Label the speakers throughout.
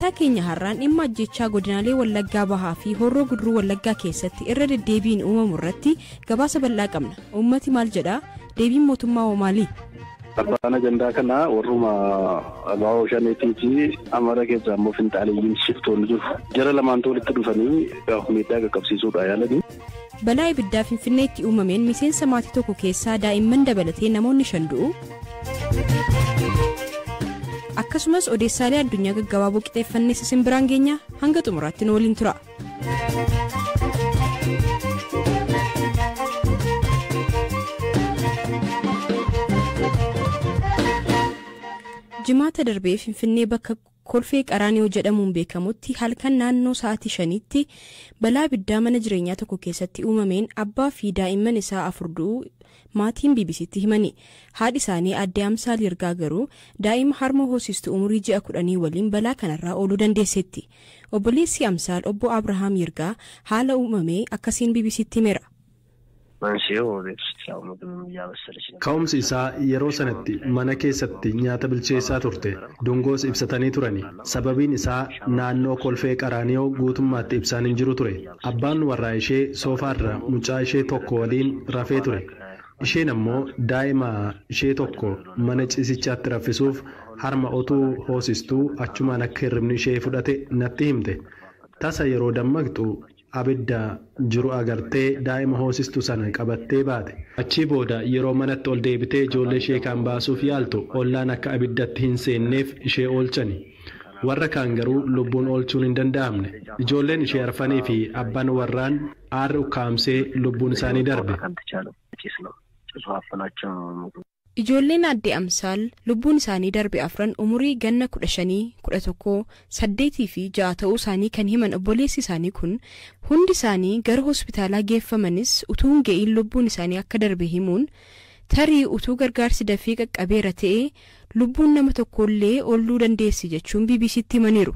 Speaker 1: Sagantaa keenya har'aan dhimma ajjechaa godinaalee Wallaggaa Bahaa fi Horroo Guduruu Wallaggaa keessatti irra deddeebiin uumamu irratti gabaasa bal'aa qabna. Uummati maal jedhaa? Deebiin mootummaa hoo maali?
Speaker 2: Abbaan ajandaa kanaa warruma abaa'oo shaneetii fi amara keessaa immoo finxaaleyyiin shiftoonni jiru. Jara lamaantu walitti dhufanii miidhaa qaqqabsiisuudha yaalanii.
Speaker 1: Balaa ibiddaa Finfinneetti uumameen miseensa maatii tokko keessaa daa'imman dabalatee namoonni 5 du'u. Akkasumas odeessaalee addunyaa gaggabaaboo qixeeffannees isin biraan geenya hanga xumuraatti nu waliin tura. Jimaata darbee Finfinnee bakka Kolfee Qaraaniyoo jedhamuun beekamutti halkan naannoo sa'aatii 5tti balaa ibiddaa mana jireenyaa tokko keessatti uumameen abbaa fi daa'imman isaa 4 du'uu maatiin BBCtti himani. Haadhi isaanii aadde Amsaal Yirgaa garuu daa'ima harma hoosistu umurii ji'a 10 waliin balaa kanarraa ooluu dandeesseetti. Obboleessi Amsaal obbo Abrahaam Yirgaa haala uumame akkasiin BBCtti himeera.
Speaker 3: Ka'umsi isaa yeroo sanatti mana keessatti nyaata bilcheessaa turte. Dungoos ibsatanii turani. Sababiin isaa naannoo Kolfee Qaraaniyoo guutummaatti ibsaan hin jiru ture. Abbaan warraa ishee soofaarra mucaa ishee tokko waliin rafee ture. Isheen ammoo daa'ima ishee tokko mana ciisichaatti raffisuuf harma otuu hoosistuu achumaan akka hirribni ishee fudhate natti himte. Tasa yeroo dammaqxu abidda jiru agartee daa'ima hoosistu sana qabattee baate. Achii booda yeroo manatti ol deebitee ijoollee ishee kan baasuuf yaaltu ollaan akka abiddatti hin seenneef ishee oolchani. Warra kaan garuu lubbuun oolchuun hin danda'amne. Ijoolleen ishee arfanii fi abbaan warraan aarri ukkaamsee lubbuun isaanii darbe.
Speaker 1: Ijoolleen aadde Amsaal lubbuun isaanii darbe afran umurii ganna 15, 11, 8 fi 6 ta'uu isaanii kan himan obboleessi isaanii kun hundi isaanii gara hospitaalaa geeffamanis utuu hin ga'iin lubbuun isaanii akka darbe himuun tarii utuu gargaarsi dafee qaqqabeera ta'ee lubbuun nama tokkollee ooluu dandeessi jechuun BBCtti himaniiru.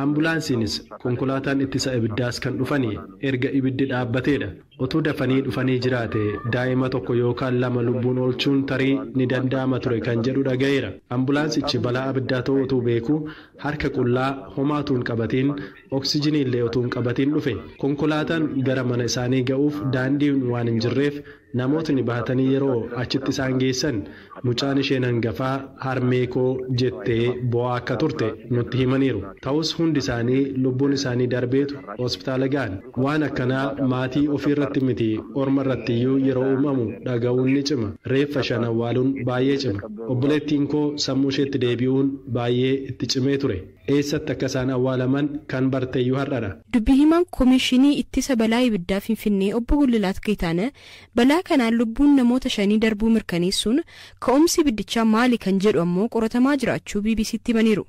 Speaker 3: Ambulaansiinis konkolaataan ittisa ibiddaas kan dhufanii erga ibiddi dhaabbateedha. Otuu dafanii dhufanii jiraate daa'ima tokko yookaan lama lubbuun oolchuun tarii ni danda'ama ture kan jedhu dhaga'eera. Ambulaansichi balaa abiddaa ta'uu utuu beeku harka qullaa homaa utuu hin qabatiin oksijinii illee utuu hin qabatiin dhufe. Konkolaataan gara mana isaanii ga'uuf daandiin waan hin jirreef namootni bahatanii yeroo achitti isaan geessan mucaan isheen hangafaa harmee koo jettee bo'aa akka turte nutti himaniiru. Ta'us hundi isaanii lubbuun isaanii darbeetu hospitaala ga'an. Waan akkanaa maatii ofiirratti miti orma irratti iyyuu yeroo uumamu dhaga'uun ni cima. Reeffa shan awwaaluun baay'ee cima. Obboleettiin koo sammuu isheetti deebi'uun baay'ee itti cimee ture. Eessatti akka isaan awwaalaman kan barteeyyuu har'adha.
Speaker 1: Dubbii himaan Koomishinii Ittisa Balaa Ibiddaa Finfinnee obbo Gullilaat Geetaaneh balaa kanaan lubbuun namoota 5 darbuu mirkaneessuun ka'umsi ibiddichaa maali kan jedhu ammoo qoratamaa jiraachuu BBCtti himaniiru.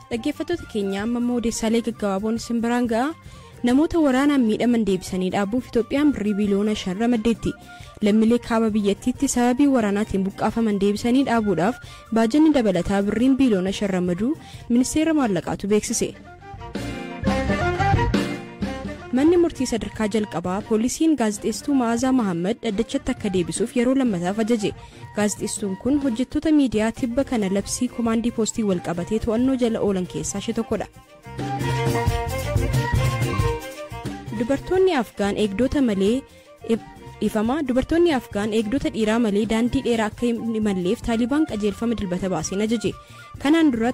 Speaker 1: Dhaggeeffattoota keenya amma immoo odeessaalee gaggabaaboon isin biraan ga'a. Namoota waraanaan miidhaman deebisanii dhaabuuf Itoophiyaan birrii biliyoona 5 ramaddeetti. Lammiilee kaaba biyyattiitti sababii waraanaatiin buqqaafaman deebisanii dhaabuudhaaf baajanni dabalataa birriin biliyoona 5 ramaduu ministeera maallaqaatu beeksise. Manni murtii sadarkaa jalqabaa poolisiin gaazexeessituu Ma'aazaa Mahammad dhaddachatti akka deebisuuf yeroo lammataaf ajaje. Gaazexeessituun kun hojjettoota miidiyaa tibba kana labsii komaandii poostii wal qabatee to'annoo jala oolan keessaa ishee tokkodha. Dubartoonni Afgaan eegdota malee ifama dubartoonni Afgaan eegdota dhiiraa malee daandii dheeraa akka hin imalleef Taalibaan qajeelfama dilbata baaseen ajaje. Kanaan dura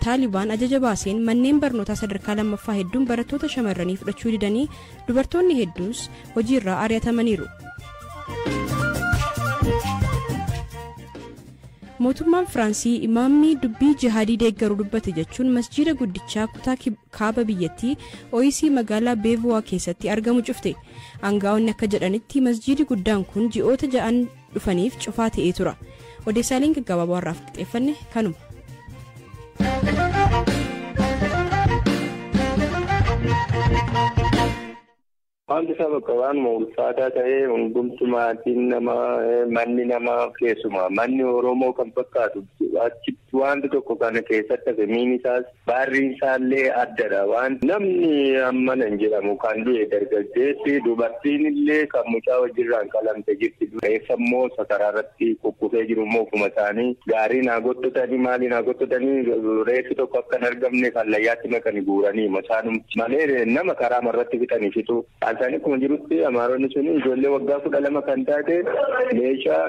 Speaker 1: Taalibaan ajaja baaseen manneen barnootaa sadarkaa lammaffaa hedduun barattoota shamarranii fudhachuu didanii dubartoonni hedduus hojiirraa ari'atamaniiru. Mootummaan Firaansii imaamni dubbii jihaadii deeggaru dubbate jechuun masjiida guddichaa kutaa kaaba biyyattii OEC magaalaa Beevuwaa keessatti argamu cufte. Aangaa'onni akka jedhanitti masjiidi guddaan kun ji'oota 6 dhufaniif cufaa ta'ee tura. Odeessaaleen gaggabaaboo har'aaf qixeeffanne kanuma.
Speaker 4: Wanti isaa bakka waanuma ulfaataa ta'ee hundumtu maatiin namaa manni namaa keessumaa manni Oromoo kan fakkaatu achitti wanti tokko kana keessatti hafe miini isaas baarriin isaallee addadha. Waan namni ammana hin jedhamu kan du'e dargaggeessi dubartiin illee kan mucaa wajjirraan qalamte jirti. Reeffa immoo sakaraa irratti kukkufee jiru immoo ofuma isaanii gaarii naa gottotanii maalii naa gottotanii reeffi tokko akka hin argamne fallayyaatti makanii guuranii masaanumti malee nama karaa irratti fixanii fixu. Isaan akkuma jirutti Amaaronni sun ijoollee waggaa 12 kan taate meeshaa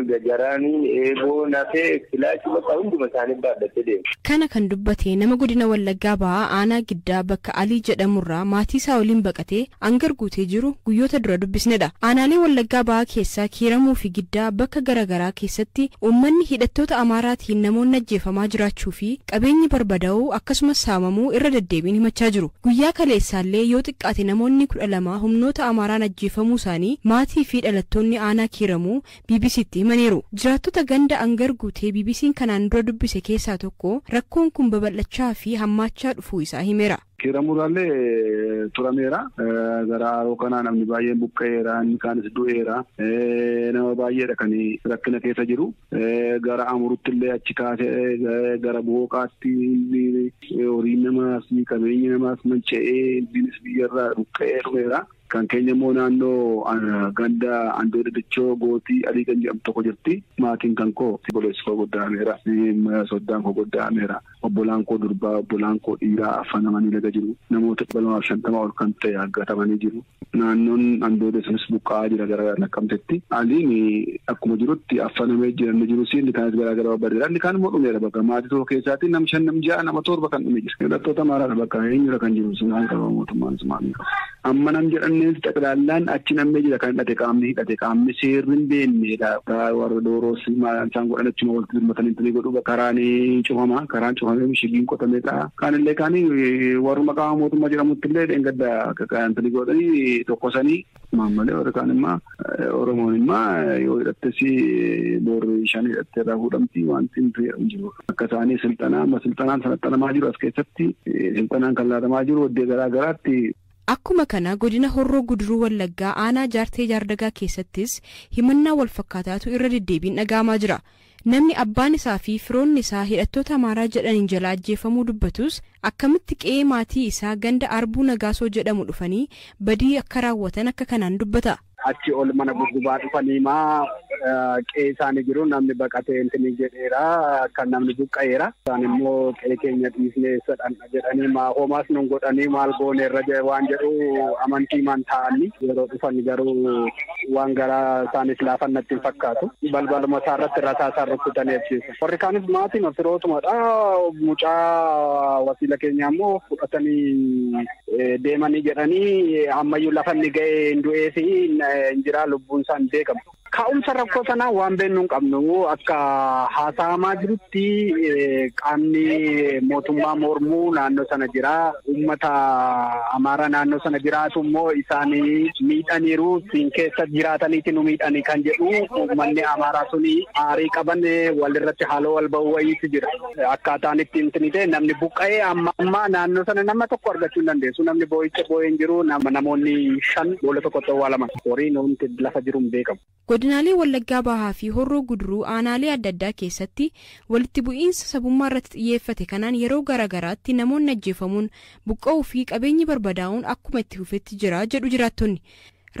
Speaker 4: gajaraanii eeboo nafee filaashii bakka hunduma isaanii baadhatee deema.
Speaker 1: Kana kan dubbate nama godina Wallaggaa Bahaa aanaa Giddaa bakka Alii jedhamurraa maatii isaa waliin baqatee Angar Guutee jiru guyyoota dura dubbisnedha. Aanaalee Wallaggaa Bahaa keessaa Kiiramuu fi Giddaa bakka garaagaraa keessatti uummanni hidhattoota Amaaraatiin namoonni ajjeefamaa jiraachuu fi qabeenyi barbadaa'uu akkasumas saamamuu irra deddeebiin himachaa jiru. Guyyaa kaleessaallee yoo xiqqaate namoonni 12 humnoota Amaaraan ajjeefamuu isaanii maatii fi dhalattoonni aanaa Kiiramuu BBCtti himaniiru. Jiraattota ganda Angar Guutee BBC'n kanaan dura dubbise keessaa tokko rakkoon kun babal'achaa fi hammaachaa dhufuu isaa himeera.
Speaker 2: Kiiramuurraallee turameera. Gara haroo kanaa namni baay'een buqqa'eera. Inni kaanis du'eera. Nama baay'eedha kan rakkina keessa jiru. Gara Amurutti illee achi kaasee gara Booqaatti horiin namaas qabeenyi namaas manca'ee innis biyyarraa buqqa'ee dhumeera. Kan keenya immoo naannoo ganda Andoo Didichoo Gootii Alii kan jedhamtu tokko jirti. Maatiin kan koo obboleessi koo goddaameera. Soddaan koo goddaameera. Obbolaan koo durbaa, obbolaan koo dhiiraa affanamanii laga jiru. Namoota 250 ol kan ta'e argatamanii jiru. Naannoon Andoodee sunis buqqa'aa jira gara Naqqamteetti. Aliin akkuma jirutti affanamee jira inni jirus inni kaanis garaa gara babbareeda. Inni kaan immoo dhumeera bakka maatii tokko keessaatii nam 5 nam 6 nama 7 kan dhume jira. Hidhattoota Amaaraadha bakka eenyudha kan jiru sumaan qaba mootummaan sumaan qaba. Amma nam jedhamne xaqilaallaan achi nammee jira kan hidhate qaamni hidhate qaamni seerri hin beeknedha. Warra dooroos isaan godhan achuma walitti birmatanii godhu karaan cufama karaan cufamee mishigiin qotamee ta'a. Kaanillee kaanii warruma qaama mootummaa jedhamutti illee dheengadda kan godhanii tokkosanii maammalee warra kaan immoo Oromoon immoo yoo hidhattes boorri 5 hidhattee irraa fuudhamti wanti hin fayyadamu jiru. Akka isaanii silxanaa amma silxanaan sanaxxanamaa jiru as keessatti silxanaan kan laatamaa jiru iddoo garaa garaatti.
Speaker 1: Akkuma kana godina Horroo Guduruu Wallaggaa aanaa Jaartee Jaardagaa keessattis himannaa wal fakkaataatu irra deddeebiin dhaga'amaa jira. Namni abbaan isaa fi firoonni isaa hidhattoota Amaaraa jedhaniin jala ajjeefamuu dubbatus akkamitti qe'ee maatii isaa ganda Arbuu Nagaasoo jedhamu dhufanii badii akka raawwatan akka kanaan dubbata.
Speaker 5: Achi ol mana gurgubaa dhufanii maa qe'ee isaanii jiru namni baqatee intini jedheera kan namni buqqa'eera. Isaan immoo qe'ee keenya dhiisnee sadhanna jedhanii maa homaas nun godhanii maal gooneerra waan jedhu amantii maan ta'anii yeroo dhufan garuu waan garaa isaanis laafan natti hin fakkaatu. Balbaluma isaarratti rasaa isaan rukkutanii ajjeesu. Warri kaanis maatiin firootumadha. Mucaa wasiila keenya immoo fudhatanii deemanii jedhanii ammayyuu lafa inni ga'ee hin du'ee fi hin jira lubbuun isaa hin beekamu. Ka'umsa rakkoo sanaa waan beeknu hin qabnu akka haasa'amaa jirutti qaamni mootummaa mormuu naannoo sana jira. Uummata Amaaraa naannoo sana jiraatu immoo isaan miidhaniiru siin keessa jiraataniiti nu miidhanii kan jedhu uummanni Amaaraa suni aarii qaban walirratti haaloo wal ba'uu wayiitu jira. Akkaataan ittiin ta'e namni buqqa'ee amma ammaa naannoo sana nama tokko argachuu hin dandeessu. Namni boo'icha boo'ee hin jiru namoonni 5 boolla tokkotti awwaalaman. Horiin hundi lafa jiru hin beekamu.
Speaker 1: Godinaalee Wallaggaa Bahaa fi Horroo Guduruu aanaalee adda addaa keessatti walitti bu'iinsa sabummaa irratti xiyyeeffate kanaan yeroo garaagaraatti namoonni ajjeefamuun buqqa'uu fi qabeenyi barbadaa'uun akkuma itti fufetti jira jedhu jiraattonni.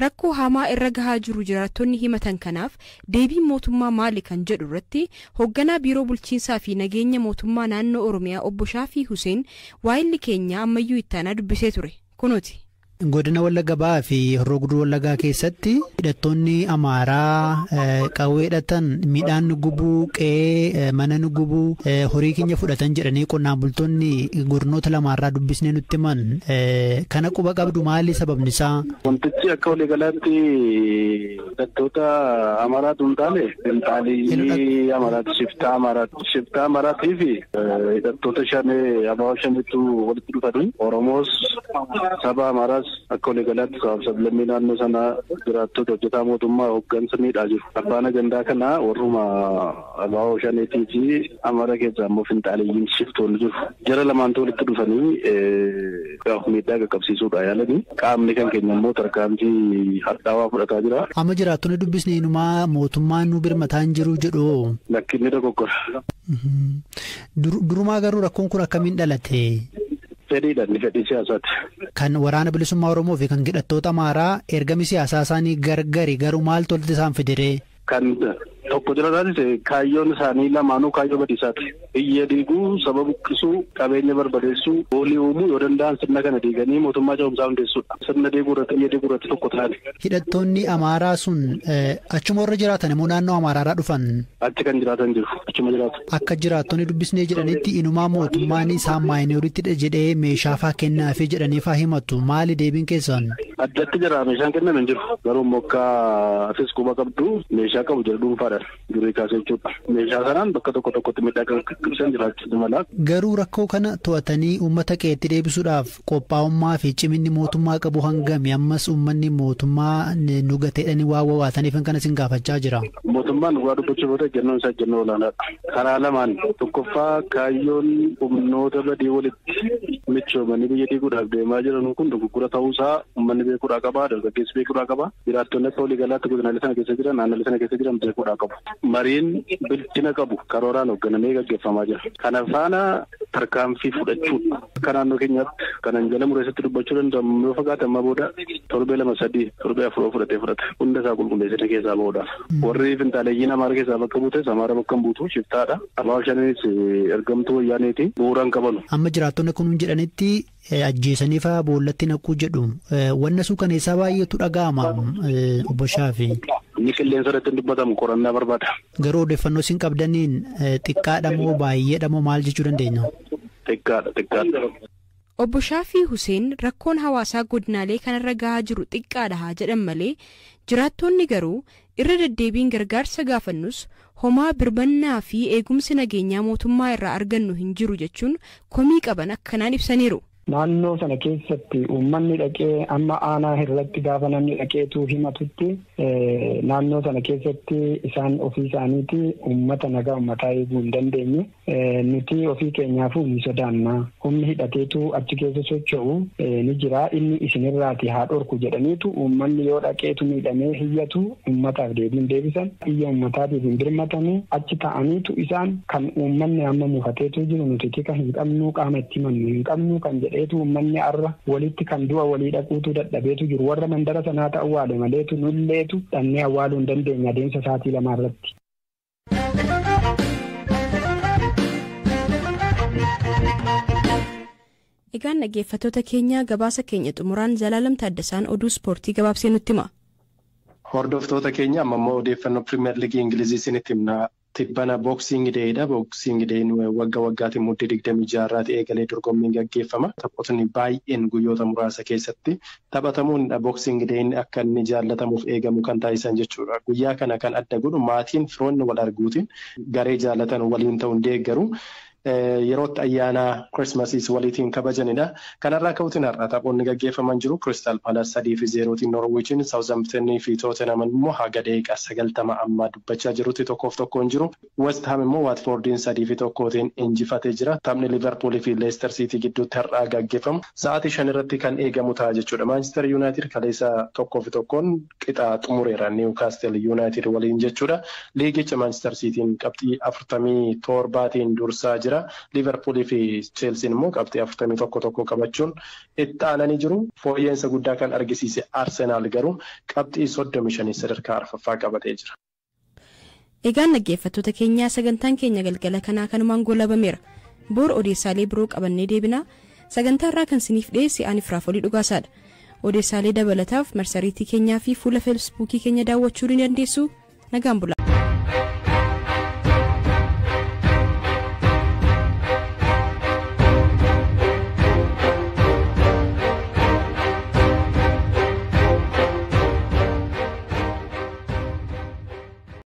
Speaker 1: Rakkoo hamaa irra gahaa jiru jiraattonni himatan kanaaf deebiin mootummaa maali kan jedhu irratti hoogganaa biiroo bulchiinsaa fi nageenya mootummaa naannoo Oromiyaa obbo Shaafii Huseen waayilli keenya ammayyuu ittaanaa dubbisee ture. Kunuuti.
Speaker 6: Godina Wallagga Bahaa fi Horroo Guduruu Wallaggaa keessatti hidhattoonni Amaaraa qawwee hidhatan midhaan nu gubuu, qe'ee mana nu gubuu, horii keenya fudhatan jedhanii qonnaan bultoonni godinoota lamaarraa dubbisnee nutti himan kana quba qabdu maali sababni isaa?
Speaker 2: Wantichi akka waliigalaatti Hidhattoota Amaaraatu hin taane finxaalii Amaaraati shiftaa Amaaraati. Shiftaa Amaaraatii fi hidhattoota shanee abaaboo shaniitu walitti dhufanii Oromoos saba Amaaraas akka waliigalaatti sabaaf sablammii naannoo sanaa jiraattota hojjetaa mootummaa hooggansa miidhaa jiru. Abbaan ajandaa kanaa warruma abaaboo shaneetii fi Amaara keessaa immoo finxaaliyyii shiftoonni jiru. Jara lamaantu walitti dhufanii miidhaa qaqqabsiisuudha yaalanii qaamni kan keenya immoo tarkaanfii hadhaawaa fudhataa jira.
Speaker 6: Amma jiraattonni dubbisne inumaa mootummaan nu birmataa hin jiru jedhu.
Speaker 2: Lakkinni dogoggora.
Speaker 6: Durumaa garuu rakkoon kun akkamiin dhalate?
Speaker 2: Fedhiidha inni fedhii siyaasaati.
Speaker 6: Kan waraana bilisummaa Oromoo fi kan hidhattoota Amaaraa ergami siyaasaa isaanii gargari garuu maaltu walitti isaan fidere?
Speaker 2: Kan tokko jira taasise kaayyoon isaanii lamaanuu kaayyoo badiisaati. Biyya diiguu, saba buqqisuu, qabeenya barbadeessuu, goolii uumuu yoo danda'an sirna kana diiganii mootummaa ce'umsaa hundeessuudha. Sirna diiguu irratti biyya diiguu irratti tokko ta'ani.
Speaker 6: Hidhattoonni Amaaraa sun achuma warra jiraatan immoo naannoo Amaaraarraa dhufan.
Speaker 2: Achi kan jiraatan jiru. Achuma jiraatu.
Speaker 6: Akka jiraattonni dubbisnee jedhanitti inumaa mootummaan isaan maayinooriitti jedhee meeshaa faa kennaafii jedhanii faa himatu. Maali deebiin keessan?
Speaker 2: Addatti jira meeshaan kenname hin jiru. Garuu immoo akka atis quba qabdu meeshaa qabu jira dhuunfaadhaan durii kaasee jechuudha. Meeshaa sanaan bakka tokko tokkotti miidhaa qaqqabsiisan jiraachuu mala.
Speaker 6: Garuu rakkoo kana to'atanii uummata qe'eetti deebisuudhaaf qophaa'ummaa fi ciminni mootummaa qabu hangami ammas uummanni mootummaa nu gateedhanii waa wawaataniif kan isin gaafachaa jira.
Speaker 2: Mootummaan dhugaa dubbachuuf yoo ta'e ejjennoon isaa ejjennoo olaanaadha. Karaa lamaan tokkoffaa kaayyoon humnoota badii walitti michoomanii biyya diiguudhaaf deemaa jiran kun dogoggora ta'uusaa uummanni beekuudhaa qaba, dargaggeessi beekuudhaa qaba, jiraattonni akka waliigalaatti godinaalee sana keessa jiran, naannolee sana keessa jiran beekuudhaa qabu. Mariin bilchina qabu karooraan hoogganamee gaggeeffamaa jira. Kana faana tarkaanfii fudhachuun akka naannoo keenyaatti kanan jala mureessatti dubbachuu danda'amu yoo fagaate amma booda torbee 2 3 torbee 4 fudhatee fudhate hunda isaa qulqulleessine keessaa bahuudhaaf. Warri finxaaleeyyiin Amaara keessaa bakka buutes Amaara bakka hin buutu shiftaadha. Abaaboo shaniinis ergamtuu wayyaaneeti bu'uuraan qabanu.
Speaker 6: Amma jiraattonni kunuun jedhanitti ajjeesanii fa'aa boollatti naquu jedhu. Wanna suukaneessaa baay'eetu dhaga'ama obbo Shaafii.
Speaker 2: Inni qilleensa irratti hin dubbatamu qorannaa barbaada.
Speaker 6: Garuu odeeffannoo isin qabdaniin xiqqaadha moo baay'eedha moo maal jechuu dandeenya?
Speaker 2: Xiqqaadha xiqqaadha.
Speaker 1: Obbo Shaafii Huseen rakkoon hawaasaa godinaalee kanarra gahaa jiru xiqqaadha haa jedhan malee jiraattonni garuu irra deddeebiin gargaarsa gaafannus homaa birmannaa fi eegumsi nageenyaa mootummaa irraa argannu hin jiru jechuun komii qaban akkanaan ibsaniiru.
Speaker 7: Naannoo sana keessatti uummanni dhaqee amma aanaa irratti gaafa namni dhaqeetu himatutti naannoo sana keessatti isaan ofii isaaniiti uummata nagaa uummataa eeguu hin dandeenye. Nuti ofii keenyaafuu ni sodaanna. Humni hidhateetu achi keessa socho'u ni jira. Inni isinirraati haa dhorku jedhaniitu uummanni yoo dhaqeetu miidhamee hiyyatu uummataaf deebiin deebisan. Iyya uummataatiif hin birmatanii achi ta'aniitu isaan kan uummanni amma mufateetu jiru nuti tika hin qabnu qaama itti himannu hin qabnu kan jedhee uummanni arra walitti kan du'a walii dhaquutu dadhabeetu jiru warra mandara sanaa ta'uu waale maleetu nulleetu dhannee awwaaluu hin dandeenye adeemsa sa'aatii 2 irratti.
Speaker 1: Egaan dhaggeeffattoota keenya gabaasa keenya xumuraan Zalaalam Taaddasaan oduu ispoortii gabaabsee nutti hima.
Speaker 3: Hordoftoota keenya amma immoo odeeffannoo Pirimeer Liigii Ingilizii isinitti himna. Tibbana Boxing Day'dha. Boxing Day'n waggaa waggaatiin muddee 26 irraati eegalee dorgommiin gaggeeffama. Taphootni baay'een guyyoota muraasa keessatti taphatamuun Boxing Day'n akka inni jaallatamuuf eegamu kan taasisan jechuudha. Guyyaa kana kan adda godhu maatiin firoonni wal arguutiin garee jaallatan waliin ta'uun deeggaru. Yerootti ayyaana Kirismasiis waliitiin kabajanidha. Kanarraa ka'uutiin har'a taphoonni gaggeeffaman jiru. Kiristaal Paalaas 3-0 Noorwiichiin, Saawuzaamptenii fi Tootenham immoo haga daqiiqaa 90 ammaa dubbachaa jirutti 1-1 jiru. West Ham immoo Waatfoordiin 3-1 injifatee jira. Taphni Liverpoolii fi Leicester City gidduutti har'aa gaggeeffamu sa'aatii 5 irratti kan eegamu ta'a jechuudha. Manchester United kaleessa 1-1 qixa xumureera Newcastle United waliin jechuudha. Liigicha Manchester Cityin qabxii 47 dursaa jira. Liverpoolii fi Cheelsiin immoo qabxii 41 qabachuun itti aananii jiru. Fooyya'insa guddaa kan argisiise Arsenaal garuu qabxii 35 sadarkaa arfaffaa qabatee jira.
Speaker 1: Egaan dhaggeeffattoota keenyaa sagantaan keenya galgala kanaa kanumaan goolabameera. Boor odeessaalee biroo qabannee deebina. Sagantaa irraa kan siniif dhiyeesse ani Firaafolii Dhugaasaadha. Odeessaalee dabalataaf marsariitii keenyaa fi fuula feesbuukii keenya daawwachuu ni dandeessu. Nagaan bulaa.